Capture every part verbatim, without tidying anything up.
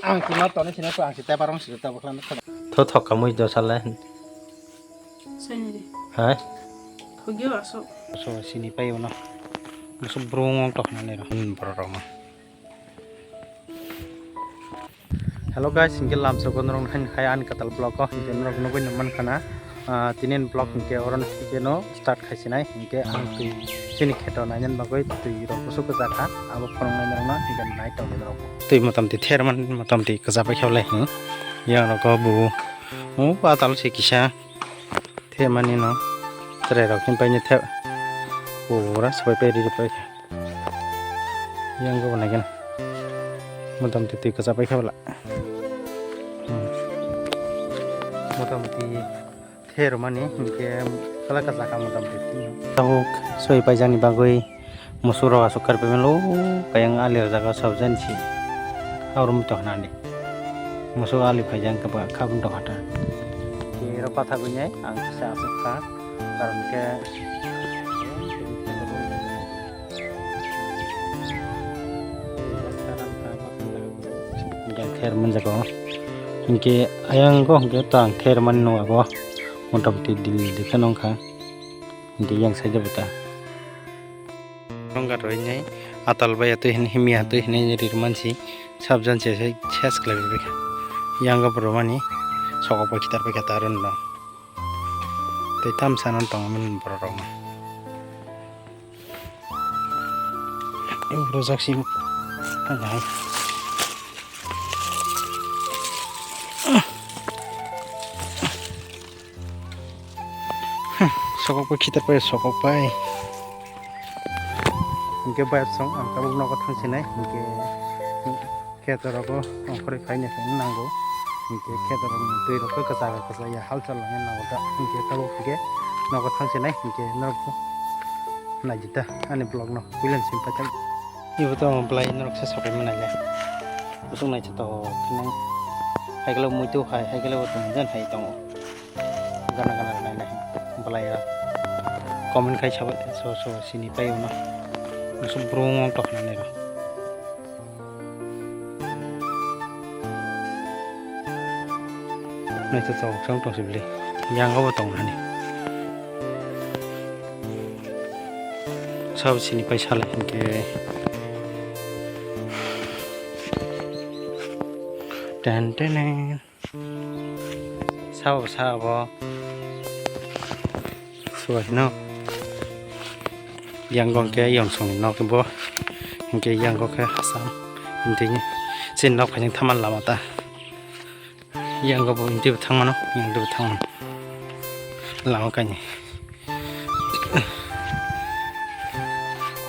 Ang kima toni sini ko ang si teparong si tabo khlan. Tho thok kamui do sale. Sini di. Hai. Khogyo asok. So sini pai uno. Musu brung tok nani ro. Hmm, borok rok. Hello guys, hingke lamsok o norok hai ani katal vlog o hingke norok nugui nang mankha na, ah, tini ni vlog hingke oro no hingke no start khai sinai hingke ang twi chini kheto nainani bagwi twi rok bwswk kwchak kha abo phunuknai norok no hingke nai tongdi norok bo. Twi motamti ther man motamti kwchak bai khe belai hing yang rok o bu o atal se kisa the mani no cherai rok him paine the pura swbai pai riri pai kha. Yang go nai gana. Motamti twi kwchak bai kha bwla. Hmm. Motamti ther mani hingke bwla kwchak kha motamti twi. Tabuk soi paijani bagwi musuk rok aswk kar pemelo kayang ali rok jaga sabjani si. Arum to hanani. Musuk ali phaijang kha bwla khabun to hata. Twi rok patha gwnai ang kisa aswk kha. Karon khe Jang ther manjago. Hingke ayang go hingke to ang ther mani nung ago. Motamoti dil dikhe nong kha. Hingke yang side bo ta. Nong ga roi nai atal bai atoi hin himya atoi hin rir mansi sabjan se ses khlai bai kha. Yang go bro mani sokok bai khitar bai kha ta ron no. Tei tam sana tong mani borok rok no. Borok jak si. Sokok pai khitar pai sokok pai. Hingke bayap song ang tabuk nogo thang sinai hingke. Kheto rogo ongkhorwi phaini phaini nango. Hinkhe kheto rokni twi rok khe kwchak kwchak ya halchal laina nango da. Hinkhe tabuk hinkhe nogo thang sinai hinkhe norok naidi ta ani vlog no puila ni simi paithak. Ibo to belai norok se sokai manai le. Busuk naithotok khe nang. Haikhe muitu hai, haikhe bo tongmani hai tongo. Gana gana rwnai lai belai rok comment khai sabo so so sini pai uno. Musu brung tok nani rok. Naithotok chwng tong sibli. Yang obo tong nani. Sabo sini pai sala hinkhe. Ten ten. Sabo sabo. Suai no. Yang gong ke yang song no ke bo. Yang ke yang gong ke hasam. Inti ni. Sin nok phajing thaman lama ta. Yang go bo inti bo thang mano. Yang do thang mano. Lama kani.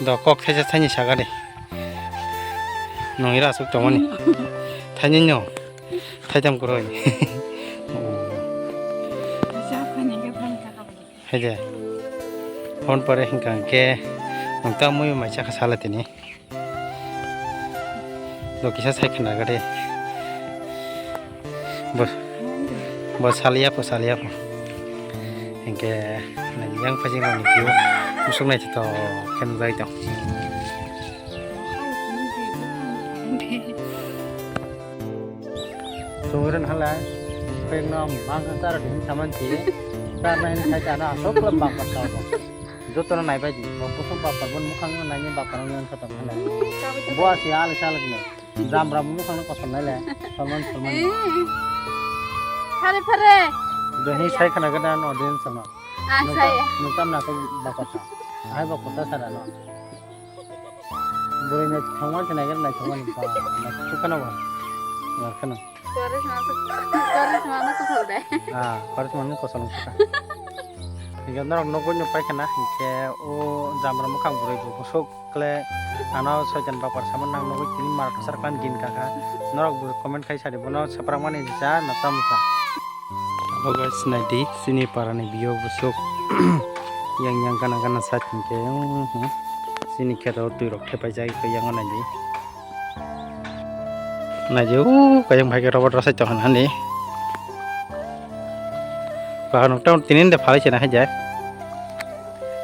Do kok thaisa thaini sagari. Nong ira asuk tongmani. Thaini no. Thaitam kuroi. Haide. Phone pore hingka ke. Nong ta mui mai chakha sala tini. Do kisa sai khna gade. Bo, bo saliya po, saliya po. Hingke yang phajing rok ni view musuk nai to khen jai to. Sungren halai pek no bang sar din saman ti. Sar na hin sai ta na sok lab bang pat ta. Jotono naibaidi, bo kusuk bapar, bo mukhang no naini bapar no yang khatam hwnai. Bo asi alisa alak no. Jamra bo mukhang no kosol nai le. Salman, Salman. Phare, phare. Dohi sai khana gada no audience no. Ah, sai. Nukam na ko bapar sa. Ai bapar ta sara no. Buri no thangma se nai gada nai thangma ni ba. Nai sukana ba. Nai khana. Chori sma, chori sma no kosol de. Ah, chori sma no kosol kha. Hingke norok nogoi no paikha na, hingke o jamra mukhang bwrwi bo bwswk kle ano soitan bapar sama nang nogoi tini mar thasar klan gin kha kha. Norok bo comment khai sadi bono saprak mani ja na tamo sa. Abo guys naidi chini para ni biyo bwswk yang yang gana gana sa hingke, hmm, hmm. Chini kheto twi rok thepai jai khe yang naidi. Naidi, o, kayang bai khe robot rw sai tong hwnani. Bahar nung tong tinin de phalai se na hai jai.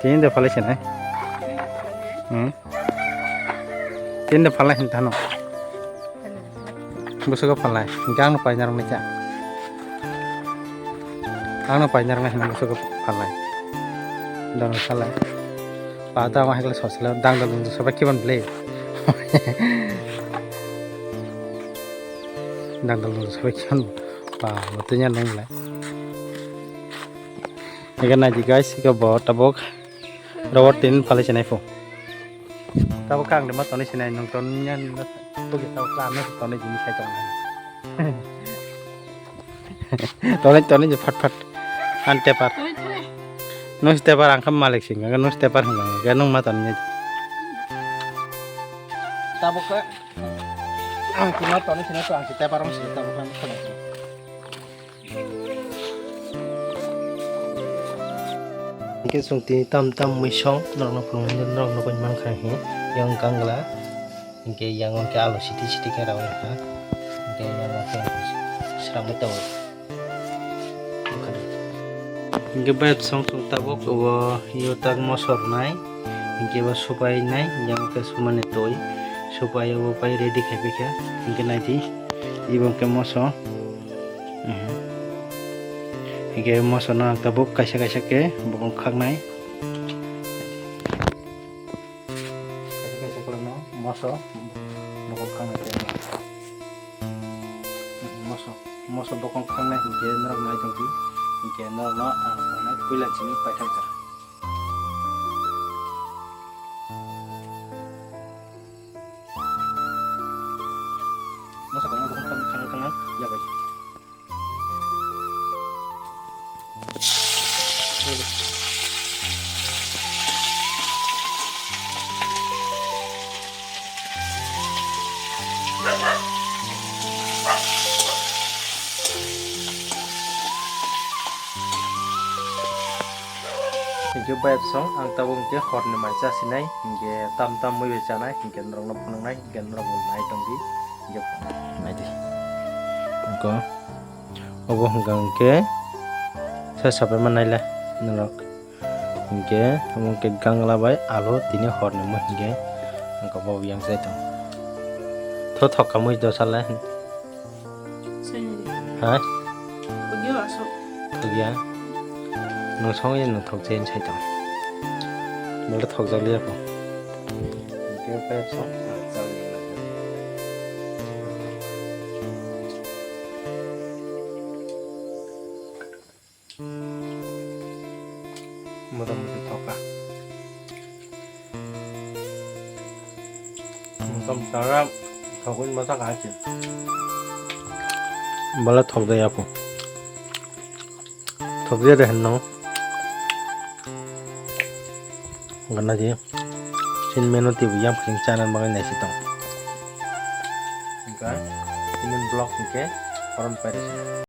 Tinin de phalai se na. Hmm. Tinin de phalai hin thano. Busugo phalnai, hingke ang no paina rwngni cha. Ang no paina rwngna hino busugo phalnai. Dono salai. Pa ta ma hekle sosle dang dang dang sabai kiban ble. Dang dang dang sabai kiban. Pa, mo tunya nung ble. Ega naidi guys, ega bo tabok. Rawat tin phalai chenai pho. Tabok kang de ma toni chenai nung ton nya. Bugi tabok kang no toni jini sai tong. Tolai tolai je phat phat. An tepar. Tolai, tolai. Nung si tepar ang kha malik sing, ang nung si tepar hwnga, ang nung ma tong ni. Tabuk khe ang si ma tong ni sini, ang si tepar ang si tabuk khe ang si. Hingke chwng tini tam tam mui song norokno phunuknai, norokno koi mankha hinkhe yang kangla. Hingke yang hingke alu siti siti khe rawi kha. Hingke yang hingke srangwi tongo. Hingke bai song song tabuk obo yo tak moso rwnai. Hingke bo supai nai, yang hingke sumani twi. Supai obo pai ready khai pai kha. Hingke naidi, ibo hingke moso. Mhm. Hingke moso no ang tabuk kaisa kaisa khe bokong khaknai. Kaisa kaisa khulumno moso bokong khaknai khe. Moso, moso bokong khaknai hinkhe norok nai tongdi. Hinkhe norokno ang sangnai puila chini paithak kha. Moso bokong khaknai khaknai yabai. Hingke bayap song ang tabuk hingke horni mai chasinai, hingke tam tam mui bai chanai, hingke norokno phunuknai, hingke norok bo nai tongdi, hingke naidi. Hingke. Obo hwnkha hwnkhe sa sapai mannai le norok. Hinkhe omo hwnkhe gangla bai alo tini horni mo hinkhe wngkha bo yang sai tong. Tho thok kamui do sale. Sini. Ha? Thokya aswk. Thokya. Nwng songwi nwng thokjai sai tong. Bole thokjak liya kho. Hinkhe khe song. Motamoti thoka. Motam tara thokwi masa kahai se. Bala thok de yapo. Thok de de henno. Gana di. Sin menu tibu yang pring channel magai nai si tong. Engka. Ini blog engke. Korom pare.